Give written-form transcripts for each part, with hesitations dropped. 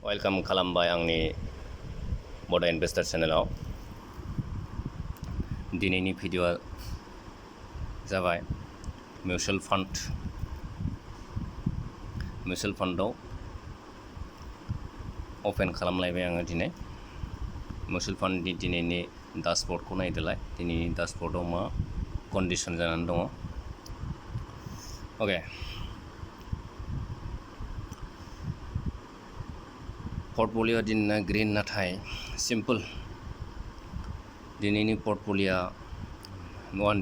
Welcome खालामबाय आंनि बड' इनभेस्टर चेनेलाव। दिनैनि भिडिअ'आ जाबाय मिउचुवेल फान्डआव अपेन खालामलायबाय आङो दिनै। मिउचुवेल फान्डनि दिनैनि डासबर्डखौ नायदोलाय। दिनैनि डासबर्डआव मा कन्डिसन जानानै दङ। अके, पर्टफलिअ दिनैना ग्रीन, नाथाय सिम्पल दिनैनि पर्टफलिअ वान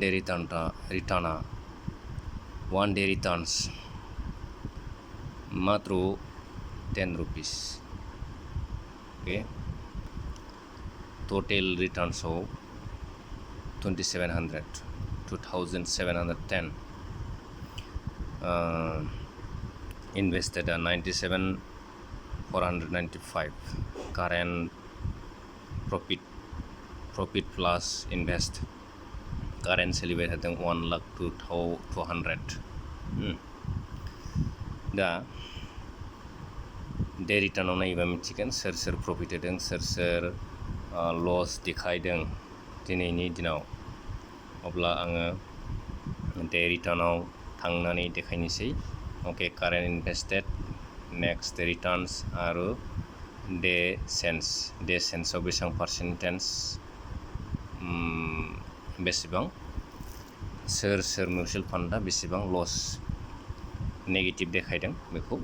डे रिटार्न्स मात्र 10 rupees. Okay, total रिटार्न्सआव 2710 इनभेस्टेड 97,495 current profit प्लास इनभेस्ट कारेन्ट सोलिबाय थादों 1,02,200। दा डे रिटार्नाव नायोबा मिथिगोन सोर सोर प्रफिट होदों, सोर सोर लस देखायदों दिनैनि दिनाव। अब्ला आङो डे रिटार्नाव थांनानै देखायनोसै। ओके, कारेन्ट इनभेस्टेड, नेक्स्ट रिटार्न्स आरो डे सेन्सआव बेसेबां पार्सेन्टेज, बेसेबां सोर मिउचुवेल फान्डआ बेसेबां लस नेगेटिभ देखायदों बेखौ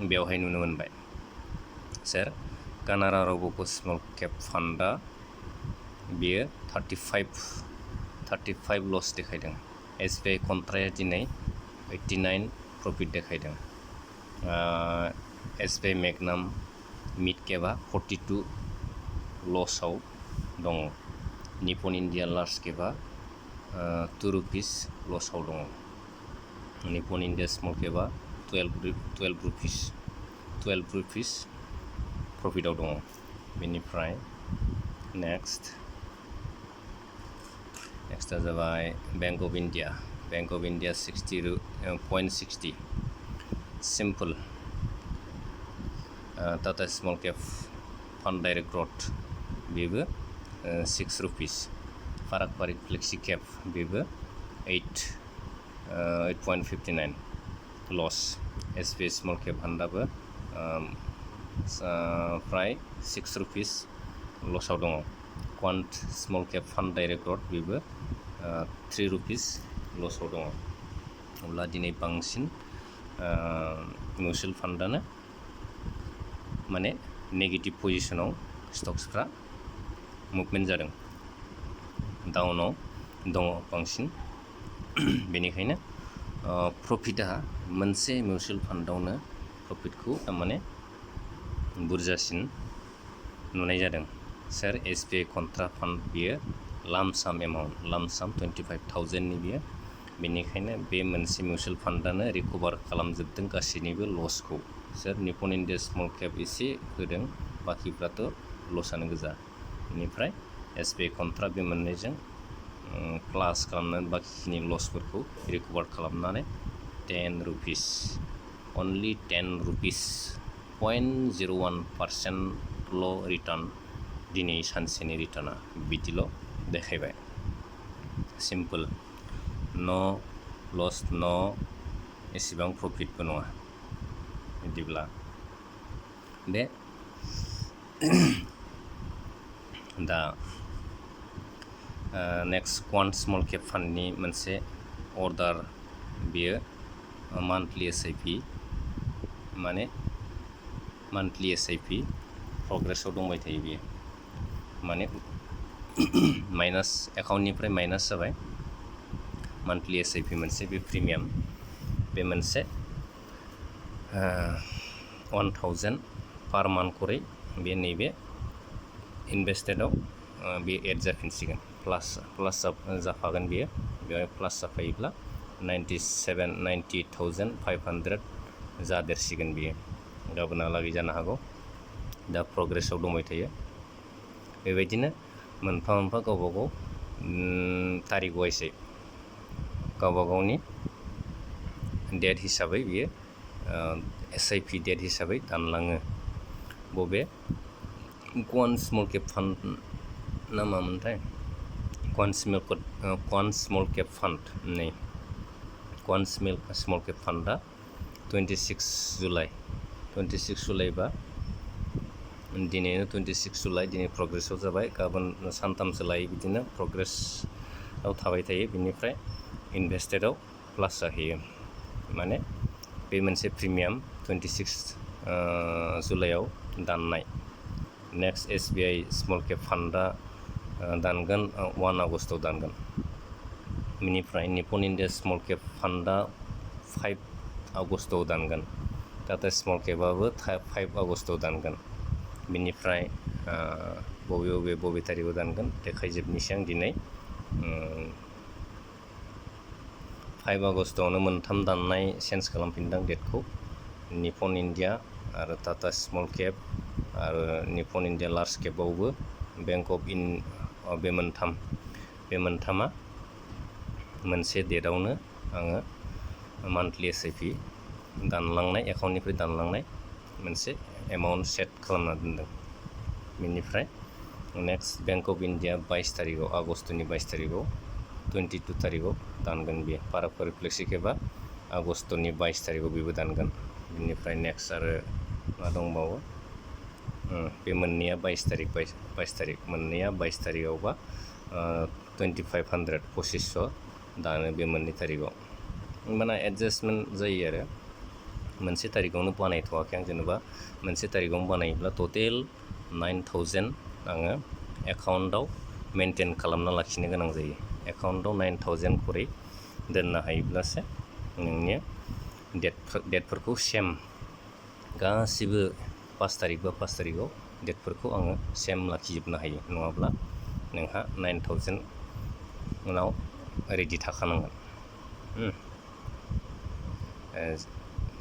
बेवहाय नुनो मोनबाय। सोर कानाडा रब'को स्मल केप फान्डआ बेयो 35 लस देखायदों। एसबिआई कन्ट्राया दिनै 89 प्रफिट देखायदों। एसबिआई मेगनाम मिड केपआ 42 लसआव दङ। निपन इन्डिया लार्ज केपआ 2 रुपिस लसआव दङ। निपन इन्डिया स्मल केपआ 12 रुपिस प्रफिटआव दङ। बेनिफ्राय नेक्स्टआ जाबाय bank of India 60.60 simple. Tata small cap fund direct growth बेबो 6 रुपिस। फाराग फ्लेक्सि केप बेबो 8.59 लस। एसबिआई स्मल केप फान्डआबो फ्राय 6 रुपिस लसआव दङ। Quant small cap fund direct growth बेबो 3 रुपिस लसआव दङ। अब्ला दिनै बांसिन मिउचुवेल फान्डआनो माने नेगेटिभ पजिसनाव स्टक्सफ्रा मुभमेन्ट जादों, डाउनाव दङ बांसिन। बेनिखायनो प्रफिटआ मोनसे मिउचुवेल फान्डआवनो प्रफिटखौ थारमाने बुरजासिन नुनाय जादों। सोर एसबिआई कन्ट्रा फान्ड बियो लामसाम 25,000नि बियो। बेनिखायनो बे मोनसे मिउचुवेल फान्डआनो रिकभार खालामजोबदों गासैनिबो लसखौ। सोर निपन इन्डिया स्मल केप एसे होदों, बाखिफ्राथ' लसआनो गोजा। बेनिफ्राय एसबिआई कन्ट्रा बे मोननैजों प्लास खालामनानै बाखिखिनि लसफोरखौ रिकभार खालामनानै 10 रुपिस, अनलि 10 रुपिस 0.01%ल' रिटार्न दिनै सानसेनि रिटार्ना बिदिल' देखायबाय। सिम्पोल, न' लस, न' एसेबां प्रफिटबो नङा। बिदिब्ला बे दा नेक्स्ट क्वान्ट स्मल केप फान्डनि मोनसे अर्डार, बियो मान्थलि एसआइपि प्रग्रेसआव दंबाय थायो। बियो माने माइनास एकाउन्टनिफ्राय माइनास जाबाय। मान्थलि एसआइपि मोनसे बे प्रिमियाम, बे मोनसे 1000 पार मान्थ करै बे नैबे इनभेस्टेडआव बे एड जाफिनसिगोन, प्लास जाफागोन। बेयो बेवहाय प्लास जाफायोब्ला 90,500 जादेरसिगोन। बियो गाबोनहालागै जानो हागौ। दा प्रग्रेसआव दंबाय थायो। बेबायदिनो मोनफा मोनफा गावबा गाव तारिख वाइसै गावबा गावनि डेट हिसाबै बियो एसआइपि डेट हिसाबै दानलाङो। बबे क्वान स्मल केप फान्ड ना मामोनथाय क्वान स्मल केप फान्ड नै क्वान स्मल केप फान्डा 26 जुलाइ बा दिनैनो 26 जुलाइ दिनै प्रग्रेसआव जाबाय गाबोन सानथामसो लायो बिदिनो प्रग्रेसआव थाबाय थायो बिनिफ्राय इनभेस्टेडआव प्लास जाहैयो माने बे मोनसे प्रिमियाम 26 जुलाइआव दाननाय नेक्स्ट SBI स्मल केप फान्डा दानगोन 1 आगस्टआव दानगोन बिनिफ्राय निपन इन्डिया स्मल केप फान्डा 5 आगस्टआव दानगोन टाटा स्मल केपआबो 5 आगस्टआव दानगोन बिनिफ्राय बबे थारिखआव दानगोन देखायजोबनोसै आं दिनै 5 आगस्टआवनो मोनथाम दाननाय चेन्ज खालामफिनदां डेटखौ निपन इन्डिया आरो टाटा स्मल केप आरो निपन इन्डिया लार्ज केपआवबो बेंक अफ बे मोनथामा मोनसे डेटआवनो आङो मान्थलि SIP दानलांनाय एकाउन्टनिफ्राय दानलांनाय मोनसे एमाउन्ट सेट खालामना दोनदों बेनिफ्राय नेक्स्ट बेंक अफ इन्डिया 22 तारिखआव आगस्टनि 22 तारिखआव 22 तारिखआव दानगोन बेयो पाराफोर फ्लेक्सि केपआ आगस्टनि 22 तारिखआव बेबो दानगोन बेनिफ्राय नेक्स्ट आरो मा दंबावो बे मोननैया 22 तारिख मोननैया 22 तारिखआवबा 2500 2500 दानो बे मोननै तारिखआव होमबाना एडजास्टमेन्ट जायो आरो मोनसे तारिखआवनो बानायथ'वाखै आं जेनेबा मोनसे तारिखआवनो बानायोब्ला टटेल 9000 आङो एकाउन्टआव मेनटेन खालामना लाखिनो गोनां जायो एकाउन्टआव 9000 खरै दोननो हायोब्लासो नोंनि डेटफोरखौ सेम गासिबो 5 तारिख बा 5 तारिखआव डेटफोरखौ आङो सेम लाखिजोबनो हायो नङाब्ला नोंहा 9000 उनाव रेडि थाखानांगोन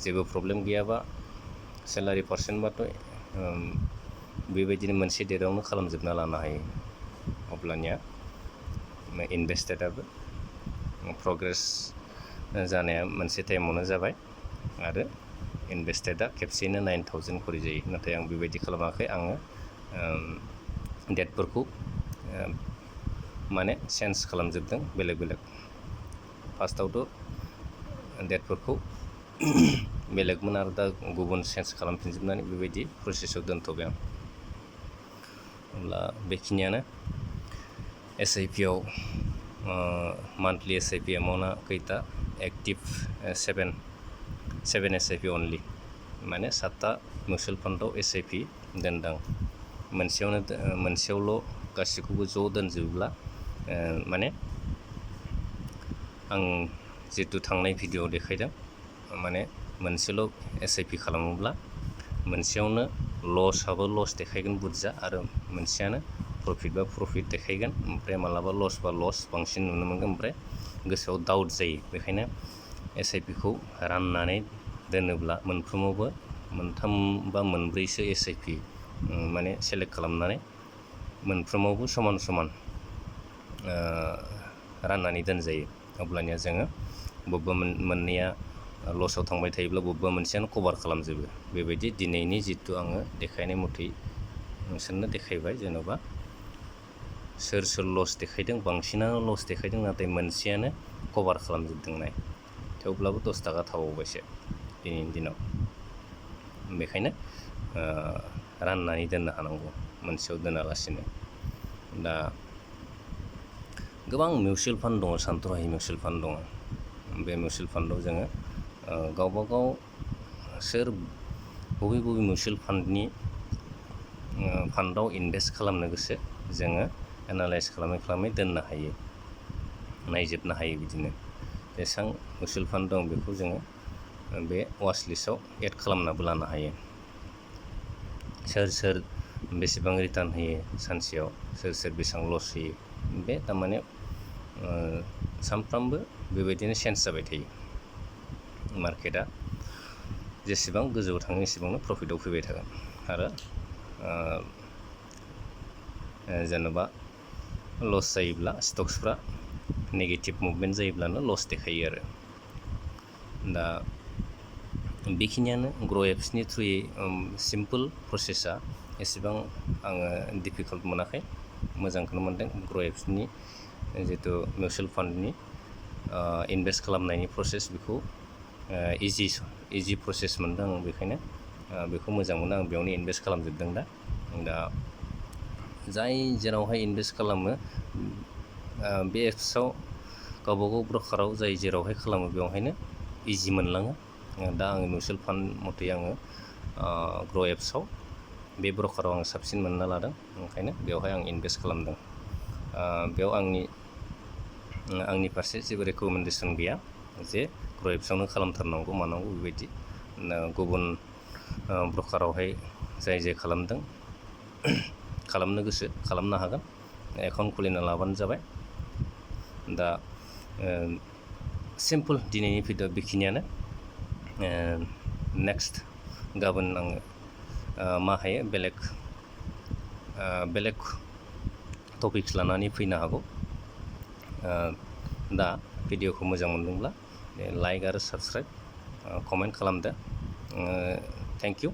जेबो प्रब्लेम गैयाबा सेलारि पार्सेन्टबाथ' बेबायदिनो मोनसे डेटआवनो खालामजोबना लानो हायो अब्लानिया इनभेस्टेडआबो प्रग्रेस जानाया मोनसे टाइमावनो जाबाय आरो इनभेस्टेडआ खेबसेयैनो 9000 खरि जायो नाथाय आं बेबायदि खालामाखै आङो डेटफोरखौ माने चेन्ज खालामजोबदों बेलेग फार्स्टआवथ' डेटफोरखौ बेलेगमोन आरो दा गुबुन चेन्ज खालामफिनजोबनानै बेबायदि प्रसेसआव दोनथ'बाय आं अब्ला बेखिनियानो SIPआव मान्थलि SIP एमाउन्टआ खैथा एक्टिभ 7 SIP अनलि माने 7टा मिउचुवेल फान्डआव SIP दोनदां मोनसेयावल' गासैखौबो ज' दोनजोबोब्ला माने आं जितु थांनाय भिडिअ'आव देखायदों माने मोनसेल' SIP खालामोब्ला मोनसेयावनो लसआबो लस देखायगोन बुरजा आरो मोनसेयानो प्रफिट बा प्रफिट देखायगोन ओमफ्राय मालाबा लस बा लस बांसिन नुनो मोनगोन ओमफ्राय गोसोआव डाउट जायो बेखायनो SIPखौ राननानै दोनोब्ला मोनफ्रोमावबो 3 बा 4सो SIP माने सेलेक्ट खालामनानै मोनफ्रोमावबो समान राननानै दोनजायो अब्लानिया जोङो बबेबा मोननैया लसआव थांबाय थायोब्ला बबेबा मोनसेयानो कभार खालामजोबो बेबायदि दिनैनि जितु आङो देखायनाय मथै नोंसोरनो देखायबाय जेन'बा सोर लस देखायदों बांसिनानो लस देखायदों नाथाय मोनसेयानो कभार खालामजोबदों नाय थेवब्लाबो 10 थाखा थाबावबायसो दिनैनि दिनाव बेखायनो राननानै दोननो हानांगौ मोनसेयाव दोनालासिनो दा गोबां मिउचुवेल फान्ड दङ सानथ्र'हायि मिउचुवेल फान्ड दङ बे मिउचुवेल फान्डआव जोङो गावबागाव सोर बबे मिउचुवेल फान्डआव इनभेस्ट खालामनो गोसो जोङो एनालाइज खालामै दोननो हायो नायजोबनो हायो बिदिनो जेसेबां मिउचुवेल फान्ड दं बेखौ जोङो बे वाच लिस्टआव एड खालामनाबो लानो हायो सोर बेसेबां रिटार्न होयो सानसेयाव सोर बेसेबां लस होयो बे थारमाने सानफ्रामबो बेबायदिनो चेन्ज जाबाय थायो मार्केटआ जेसेबां गोजौआव थाङो एसेबांनो प्रफिटआव फैबाय थागोन आरो जेनेबा लस जायोब्ला स्टक्सफ्रा नेगेटिभ मुभमेन्ट जायोब्लानो लस देखायो आरो दा बेखिनियानो ग्र' एप्सनि थ्रुयै सिम्पोल प्रसेसा एसेबां आङो डिफिकाल्ट मोनाखै, मोजांखौनो मोनदों। ग्र' एप्सनि जितु मिउचुवेल फान्डनि इनभेस्ट खालामनायनि प्रसेस बेखौ इजि प्रसेस मोनदों आं, बेखायनो बेखौ मोजां मोनो। आं बेयावनो इनभेस्ट खालामजोबदों दा जाय जेरावहाय इनभेस्ट खालामो बे एप्सआव गावबागाव ब्रकाराव जाय जेरावहाय खालामो बेवहायनो इजि मोनलाङो। दा आङो मिउचुवेल फान्ड मथै आङो ग्र' एप्सआव बे ब्रकाराव आं साबसिन मोनना लादों, ओंखायनो बेवहाय आं इनभेस्ट खालामदों। बेयाव आंनि फारसे जेबो रेकमेन्डेसन गैया जे ग्र' एप्सआवनो खालामथारनांगौ मानांगौ बेबायदि। गुबुन ब्रकारावहाय जाय खालामदों खालामनो गोसो खालामनो हागोन, एकाउन्ट खुलिना लाबानो जाबाय। दा सिम्पोल दिनैनि भिडिअ बेखिनियानो। नेक्स्ट गाबोन आङो मा हायो बेलेग टपिक्स लानानै फैनो हागौ। दा भिडिअखौ मोजां मोनदोंब्ला लाइक आरो साबस्क्राइब कमेन्ट खालामदो। Thank you.